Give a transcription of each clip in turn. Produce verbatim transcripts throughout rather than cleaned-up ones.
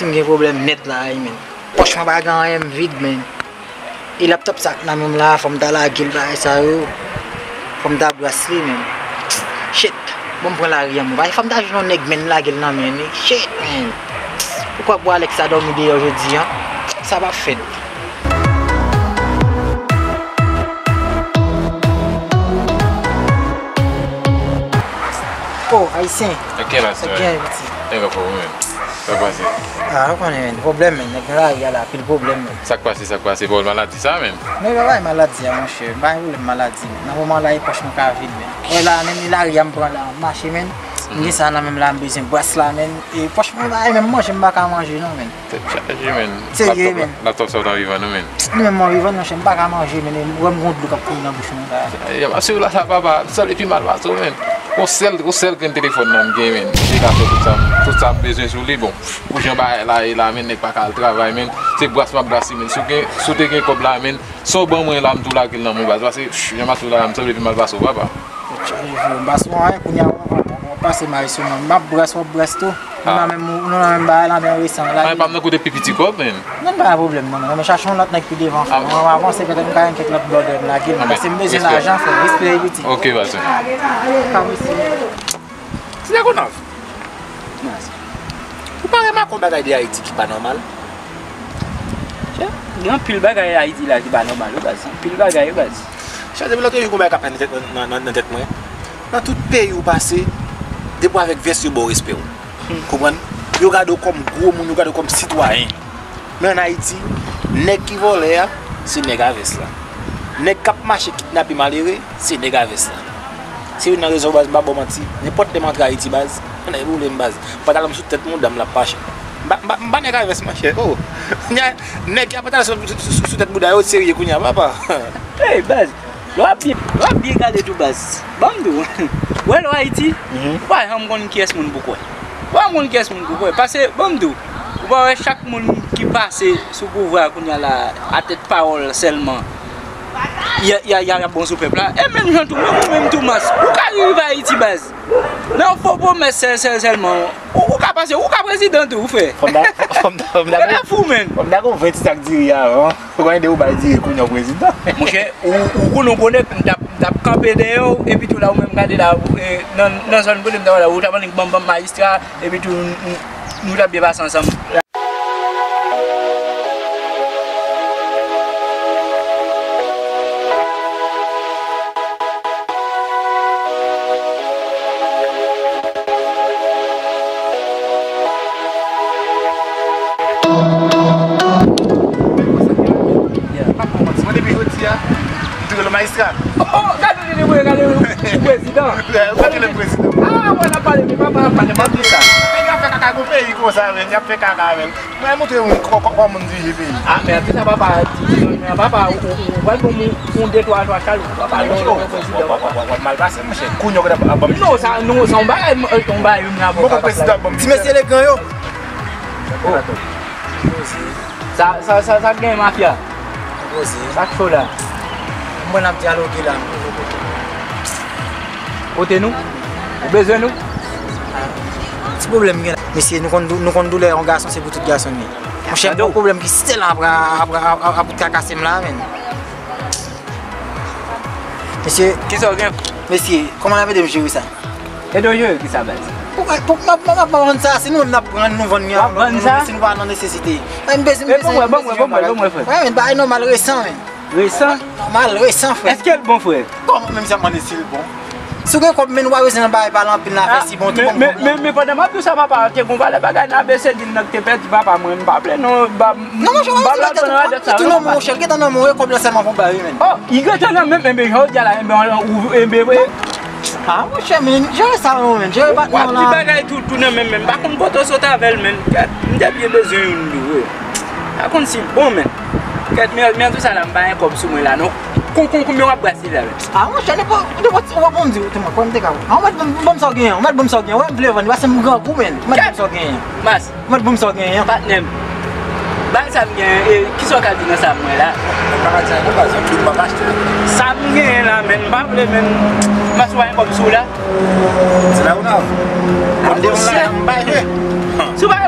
M gen pwoblèm nèt la wi, men. Pòch mwen pa gen anyen, m vid, men. E laptòp sa k nan men m la, fò m ta lage l, bagay sa yo. Fò m ta bras li, men. Shit. Bon, m pran lari an, men. Fò m ta jwenn yon nèg, men, m lage l nan men li. Shit, men. Poukwa pou Alex ta dòmi deyò jodi a? Sa p ap fèt. Oh, ayisyen. Ok, master. Ok, piti. Nèg an fòm, wi, men. Sa k pase? Ah, ou konnen, men. Pwoblèm, men. Nèg nan lari a la, pil pwoblèm, men. Sa k pase, sa k pase? Bon, maladi sa, men. Men, pa bay maladi a, monchè. Pa gen pwoblèm maladi, men. Nan moman la, e pòch mwen ka vid, men. Wè la, menm e lari a m pran la, m mache, men. M gen sa nan men m la, m bezwen bras la, men. E pòch mwen pa menm manje, m pa ka manje, non, men. Tèt chaje, men. Serye, men. Laptòp sa w t ap vivan nou, men. Li menm mwen vivan, monchè, m pa ka manje, men. Wè m gon dlo k ap kouri nan bouch mwen la. Asire w la sa, papa. Sa li pi mal pase w, men. Yon sèl, yon sèl grenn telefòn nan m gen, men. Li ka fè tout sa, tout sa m bezwen sou li, bon. Pou jan bagay la ye la, men, nèg pa ka al travay, men. Se bras m ap brase, men. Si w gen, si w te gen kòb la, men, sa w ban mwen la, m tou lage l nan men w, baz. Paske, pff, jan m ap tou la, m sanble pi mal pase w, papa. Tèt chaje, frè. M pa sou anyen, kounye a, w ap pase may sou mwen. M ap bras, w ap bras tou. Nou nan menm, nou nan menm bagay la, men resan la. Anyen pa m nan kote pi piti kòb, men. Non, pa gen pwoblèm, non, men chache yon lòt nèg pi devan, frè. Mwen avanse, petèt m ka gen kèk lòt blòdè m lage, men paske m bezwen lajan, frè. Respè, piti. Ok, baz. Ka, mèsi. Ti Lagonav, ou pa remake yon bagay de Ayiti ki pa nòmal? Chè, gen anpil bagay Ayiti la ki pa nòmal, wi, baz. Anpil bagay, wi, baz. Chè, depi lòt jou, gon bagay k ap fè nan tèt, nan, nan, nan tèt mwen. Nan tout peyi ou pase, depi w avèk vès, yo ba w respè w. Konprann? Yo gade w kòm gwo moun, yo gade w kòm sitwayen. Men ann Ayiti, nèg ki vòlè a, se nèg a vès la. Nèg k ap mache kidnape malere, se nèg a vès la. Se youn nan rezon, baz, m pa ba w manti. Nenpòt lè m antre Ayiti, baz, ann pwoblèm, baz. Pantalon m sou tèt mwen, dam l ap mache. M pa, m pa, m pa nèg a vès, monchè. Oh! Nèg ki ap pantalon sou, sou, sou, sou tèt bouda yo, serye kounye a, papa. Hey, baz, lè w ap byen, lè w ap byen gade tou, baz. Ban m di w. Wè lè w Ayiti, ou pa janm konn kiyès moun pou kwè. Ou pa janm konn kiyès moun pou kwè. Paske, ban m di w, ou pa wè chak moun ki pase sou pouvwa a kounye a la, atèt pawòl sèlman, y a, y a, y a, y a bon sou pèp la. E menm jan tou, menm ou menm tou, Mas, ou ka rive Ayiti, baz. Nan fo pwomès sèl, sèl, sèlman, ou, ou ka pase, ou ka prezidan tou, frè. Fò m ta, fò m ta, fò m ta, fò m ta gon ven ti sak diri avan. Ou konnen de ou bay diri kounye a w prezidan. Monchè, ou, ou konnen, ou konnen, m t ap, m t ap kanpe dèyè w, epi tou la, ou menm gade la, e, nan, nan zòn kote m t ap la, ou t ap annik ban m, ban m majistra, epi tou, nou, nou t ap byen pase ansanm. Mwen depi jodi a, m tou rele w majistra. Oh, gade li, li, gade li, prezidan. Ou rele prezidan. Ah, wè, n ap pale, men papa, pale, pale. Nèg y ap fè kaka gon peyi konsa, men, y ap fè kaka, men. Mwen montre moun kò-, kò-, kòman moun dirije peyi. Ah, men anpil sa papa di, men papa, ou, ou, ou pral ban m yon, yon de twa, twa chal, papa, non, non, prezidan, papa. W ap mal pase, monchè. Kounye a w ap ban m. Non, sa, non, sa yon bagay, yon bagay, yon avoka. Ti mesye legan yo. Oh. Sa, sa, sa, sa k genyen, mafya? Sa k cho la? M wè n ap dyaloge la. Kote nou? Ou bezwen nou? Ah, ti pwoblèm gen la. Mesye, nou konn dou-, nou konn doulè yon gason, se pou tout gason li ye. Monchè, m gon pwoblèm ki sèl apre, apre, apre, apre tout kaka sa m la, menn. Mesye. Kisa w gen? Mesye, kòman n ap ede m jere sa? Ede w jere kisa, baz? Pou, pou, m ap, m ap vann sa, si nou menm n ap pran, nou vann li. W ap vann sa? Si nou pa nan nesesite. Mwen, m bezwen, m bezwen, m bezwen yon bagay. Ban mwen, ban mwen, ban mwen, frè. Wè, men, bagay nòmal resan, men. Resan? Nòmal, resan, frè. Èske l bon, frè? Kòman menm sa mande si l bon? Si w gen kòb, men, ou pa bezwen nan bagay pale anpil, nan afè si bon, tou bon, men, men, men pandan m ap di w sa, papa, te gon valè bagay nan A B C D nan ki te pèdi, papa, mwen, m pa vle, non, ba, non, monchè, m pa vle al pran nan radòt sa, non, papa. Li nan men w, monchè, li gentan nan men w, e kòb la sèlman pou w ba li, men. Oh, li gentan nan men m, enben, jan w di a la, enben, ou, enben, vre. Ah, monchè, men, jere sa, non, men, jere pa, non, la. W ap di bagay tou, tou nan men m, men, m pa konn kote w sot avè l, men. Gad, m te byen bezwen youn tou, vre. Pa konn si l bon, men. Kèt, men, men tou sa la, m pa gen kòb sou mwen la, non. Kon, kon, konbyen w ap brase la, men? Ah, monchè, nenpòt, nenpòt, ou pa bon, m di w, tèlman, kòb m te ka. Ah, ou mèt ban m, ban m sa w genyen, ou mèt ban m sa w genyen. Wè, m vle vann, paske m grangou, men. Ou mèt ban m sa w genyen. Mas. Ou mèt ban m sa w genyen. Patnè m. Bagay sa m genyen, e, kisa w ka di nan sa m wè la? M pa ka di anyen, non, baz, anpil m ap achte. Sa m genyen la, men, m pa vle, men, Mas, ou pa gen kòb sou w la? Se la ou la. Ah, monchè. M bay, wi. Si w pa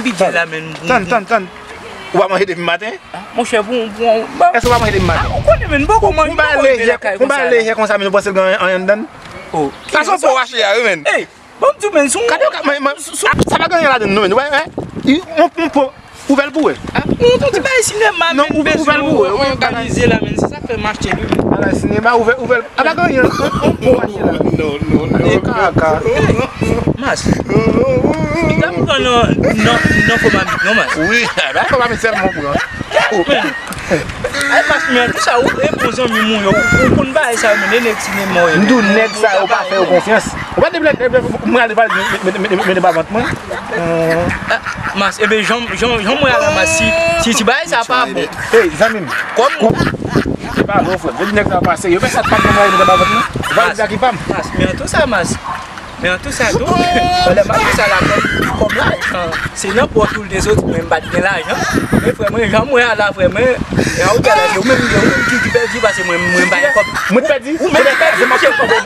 gen bidjè la, men. Tann, tann, tann. Ou pa manje depi maten? Monchè, pou, pou, bon. Èske ou pa manje depi maten? Ou konnen, men, m poko manje, m poko rive lakay konsa la. Konba lejè konsa, men ou panse l gen anyen anndan l? Sa se yon po rache a, wi, men. Bon, m di w, men, sou. Gade, men, men, sa pa gen anyen ladan l, non, men, wè, wè. On, on po, ouvè l pou wè. Ah, yon ti bagay sinema, non, men, ouvè l pou wè, wi, bagay la, men, se sa k fè m achte li, men. Bagay sinema, ouvè, ouvè l. A pa gen anyen, on, on po rache la. Non, non, non. E kaka. Mas. Li ta pran nan, nan, nan fò mamit, non, Mas. Wi, a pa fò mamit sèlman pran. Men. Ay, Mas, men, tout sa, ou, e bon zanmi m ou ye, ou, ou konn bagay sa yo, men, e nèg sinema yo ye. M di w, nèg sa yo pa fè yo konfyans. Ou pa deplè, mwen ale pale, mete, mete, mete, mete ba vant mwen. Ah, Mas, ebe, jan, jan, jan mwen ala Mas, si, si, si bagay sa pa bon. Hey, zanmi m. Kòm ou. Se pa bon, frè. Jodi nèg sa pa serye. Yo fè sa pa bon, mwen ale mete ba vant mwen. Ou pa vle ki pa m. Mas, men an tou sa, Mas. Men an tou sa tou, pandan m ap di sa la, kòm, kòm lajan, se nan pòch ou l te soti, men m pa t gen lajan. Men frè mwen, jan mwen a la, frè mwen, e a ou ki al achte, ou menm, ou menm ki, ki pèdi, pase mwen, mwen bay kòb. Mwen pèdi? Ou menm ki pèdi, mwen pèdi.